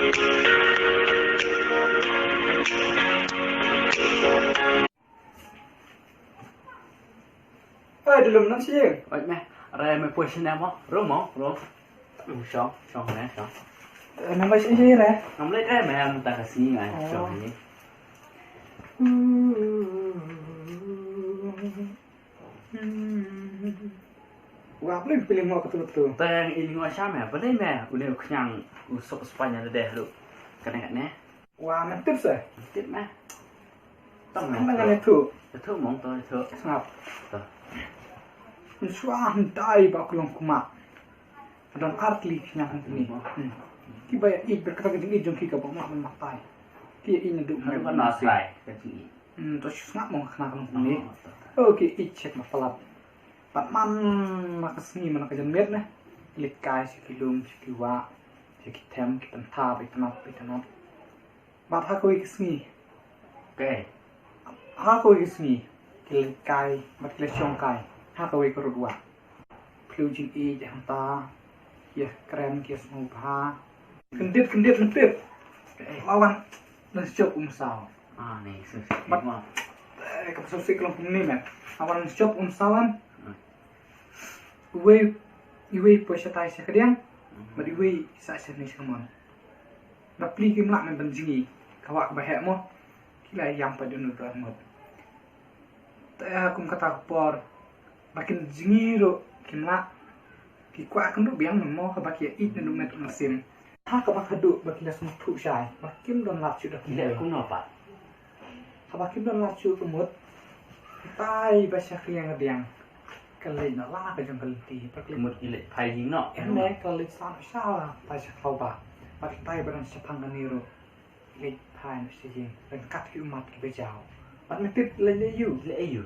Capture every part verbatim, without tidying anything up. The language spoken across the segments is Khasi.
Oi, dulum, nang sing. Oi, me. Re me poi sini mo. Rum mo, rum. Shong, shong ne, shong. Nang bai sini re. Nang le re me, ang ta ka sini ngai. Shong ni. Wa, plim plim mo ka tu tu. Teng ini ngo sha me, plim me. Ule khnyang usok Spanya de lu. Kane kane. Wa, me tip se. Tip me. Tang me. Nang ne tu. Tu mong tu tu. Sngap. Tu. Nswa hndai ba kulong kuma. Don artli khnyang hndai ni. Ki ba ya ik berkata ka jing ik jong ki ka ba ma ma tai. Ki ya ik na du. Hal ba na sai ka jing ik. Hmm, to shu sngap mong khana ka nong ni. Oh, ki ik check ma palat. Pat man ma ka sngi man ka jan miet ne. Lit kai shi ki lum shi ki wa. Shi ki them ki tantha bi tanat bi tanat. Bad ha kawei ka sngi. Kai. Ha kawei ka sngi. Ki la kai, bad ki la shong kai. Ha kawei ka rud wah. Plu jing i jahanta. Ki kren ki sngewbha. Kendit kendit mentip. Kai. Lawan. Nang sejok umsaw. Ah, ni sus. Bad. Eh, ka pasal sik long kumni met. Lawan nang sejok umsawan. Iwei, iwei poi shatai sha kadiang, bad iwei sa sha ni sha kamon. Ba pli kim lah men ban jngi, ka wah ka ba heh mo, ki la ïam pat ïa u nut ngut. Te kum kata ka por, ba kin jngi ruh kim lah, ki kwah kynduh biang mo, kaba ki ïa ïeit naduh met u mynsiem. Ha kaba khadduh ba ki la sngewthuh shai, ba kim don lad shuh da kumno. Haba kim don lad shuh ka mut, tai ba sha kadiang kadiang. Ka leit na la ka jong ka lynti, ba ka leit mut ki leit phai jingno. Em ne ka leit sa sha la tai sha khlaw ba. Ba ka tai ba dang shaphang kane ruh. Leit phai na sha jing, ryngkat ki ummat ki ba jaw. Bad me tip leit leit ïu. Leit ïu.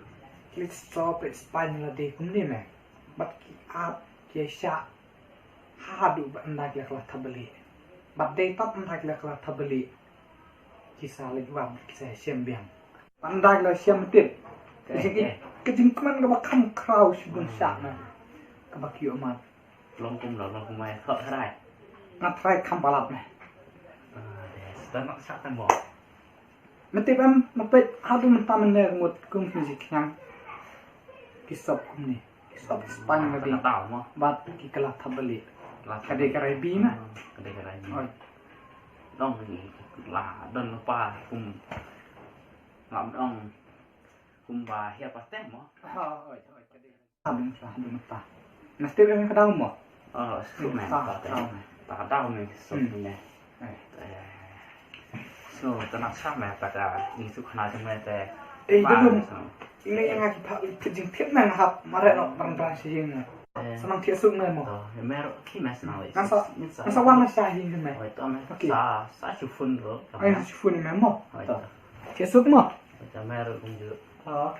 Leit stop, leit spaiñ la de kumne me. Bad ki ap, ki shah. Haduh ba ynda ki la kylla thap balieh. Bad dei tap ynda ki la kylla thap balieh. Ki sa leit wad, ki sa shem biang. Ba ynda ki la shem tip. Ka jing, ka jingkmen kaba kham khraw shibun shah na. Kaba ki ïoh mat. Long kum long, long kum ai thok hrai. Nga trai kham palat me. Ah, des. Tang nak shah tang mo. Me tip em, me peit haduh mynta mynne ka mut kum ki jingkhang. Ki sop kumne. Ki sop ki spaiñ nga dei. Bad ki kylla thap balieh. Ka dei ka rai bi na. Ka dei ka rai bi. Oi. Dong ki la don pa kum. Ngam dong kumba hiar pa tem mo. Oi, oi, ka dei. Haduh mynta, haduh mynta. Nang step em ka daw mo? Oh, step me. Ta, ta, ta. Ta ka daw me, step me. Eh. So, ta nang sa me, ta ka, ni su khana jong me te. Eh, ba, belum. So. Ini yang aku pak, itu jing tip nang hap, mare no, barang barang si jing. Eh. Senang tiap suk me mo. Oh, ya, mer, ki me senang le. Nang sa, nang sa warna sah jing me. Oh, itu me. Okey. Sa, sa chiffon ro. Ai, chiffon me mo. Oh, itu. Tiap suk mo. Itu mer ro kunju. Oh.